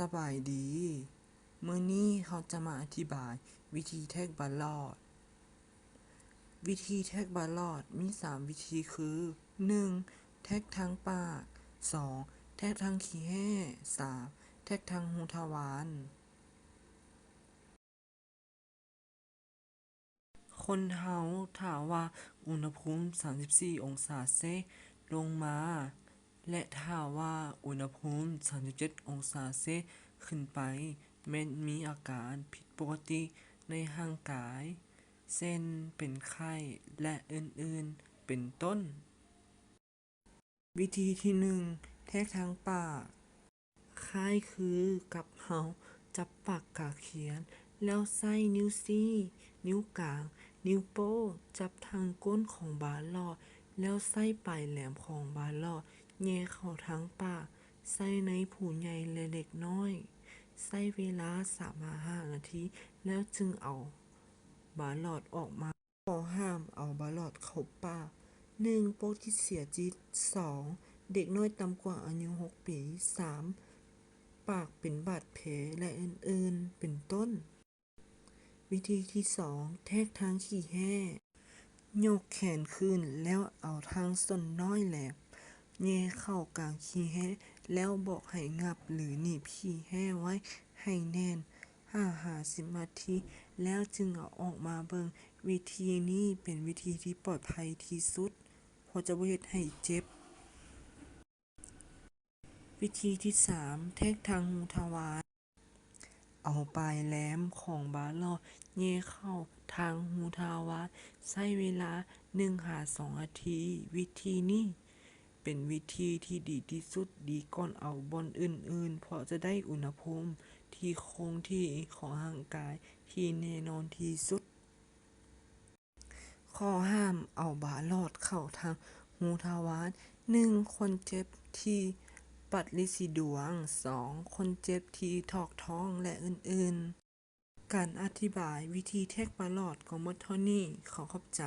ສະບາຍດີ ມື້ນີ້ເຮົາຈະມາອະທິບາຍວິທີແທກບາຫຼອດ. ວິທີແທກບາຫຼອດມີສາມວິທີຄື ໜຶ່ງ ແທກທາງປາກ, ສອງ ແທກທາງຂີ້ແຮ້, ສາມ ແທກທາງຮູທະວານ. ຄົນເຮົາຖ້າວ່າອຸນຫະພູມສາມສິບສີ່ອົງສາເຊລົງມາ ແລະ ຖ້າວ່າອຸນຫະພູມສາມສິບເຈັດອົງສາເຊຂຶ້ນໄປ ແມ່ນມີອາການຜິດປົກກະຕິໃນຮ່າງກາຍ ເຊັ່ນ ເປັນໄຂ້ ແລະ ອື່ນໆ ເປັນຕົ້ນ. ວິທີທີໜຶ່ງ ແທກທາງປາກ. ຄ້າຍຄືກັບເຮົາຈັບປາກກາຂຽນ ແລ້ວໃຊ້ນິ້ວຊີ້, ນິ້ວກາງ, ນິ້ວໂປ້ຈັບທາງກົ້ນຂອງບາຫຼອດ ແລ້ວໃຊ້ປາຍແຫຼມຂອງບາຫຼອດແຍ່ເຂົ້າທາງປາກ. ໃຊ້ໃນຜູ້ໃຫຍ່ ແລະ ເດັກນ້ອຍ. ໃຊ້ເວລາສາມຫາຫ້ານາທີ ແລ້ວຈຶ່ງເອົາບາຫຼອດອອກມາ. ຂໍ້ຫ້າມເອົາບາຫຼອດເຂົ້າປາກ. ໜຶ່ງ ປົກຕິດເສຍຈິດ. ສອງ ເດັກນ້ອຍຕ່ຳກວ່າອາຍຸຫົກປີ. ສາມ ປາກເປັນບາດແຜ ແລະ ອື່ນໆ ເປັນຕົ້ນ. ວິທີທີສອງ ແທກທາງຂີ້ແຮ້. ຍົກແຂນຂຶ້ນ ແລ້ວເອົາທາງສົ້ນນ້ອຍແຫຼມແຍ່ເຂົ້າກາງຂີ້ແຮ້ ແລ້ວບອກໃຫ້ຫງັບ ຫຼື ໜີບຂີ້ແຮ້ໄວ້ໃຫ້ແໜ້ນ ຫ້າຫາສິບນາທີ ແລ້ວຈຶ່ງເອົາອອກມາເບິ່ງ. ວິທີນີ້ເປັນວິທີທີ່ປອດໄພທີ່ສຸດ ເພາະຈະບໍ່ເຮັດໃຫ້ເຈັບ. ວິທີທີສາມ ແທກທາງຮູທະວານ. ເອົາປາຍແຫຼມຂອງບາຫຼອດແຍ່ເຂົ້າທາງຮູທະວານ ໃຊ້ເວລາໜຶ່ງຫາສອງນາທີ. ວິທີນີ້ເປັນວິທີທີ່ດີທີ່ສຸດ ດີກ່ອນເອົາບ່ອນອື່ນໆ ເພາະຈະໄດ້ອຸນຫະພູມທີ່ຄົງທີ່ຂອງຮ່າງກາຍທີ່ແນ່ນອນທີ່ສຸດ. ຂໍ້ຫ້າມເອົາບາຫຼອດເຂົ້າທາງຮູທະວານ. ໜຶ່ງ ຄົນເຈັບທີ່ປັດລິສີດວງ. ສອງ ຄົນເຈັບທີ່ຖອກທ້ອງ ແລະ ອື່ນໆ. ການອະທິບາຍວິທີແທກບາຫຼອດກໍໝົດເທົ່ານີ້. ຂໍຂອບໃຈ.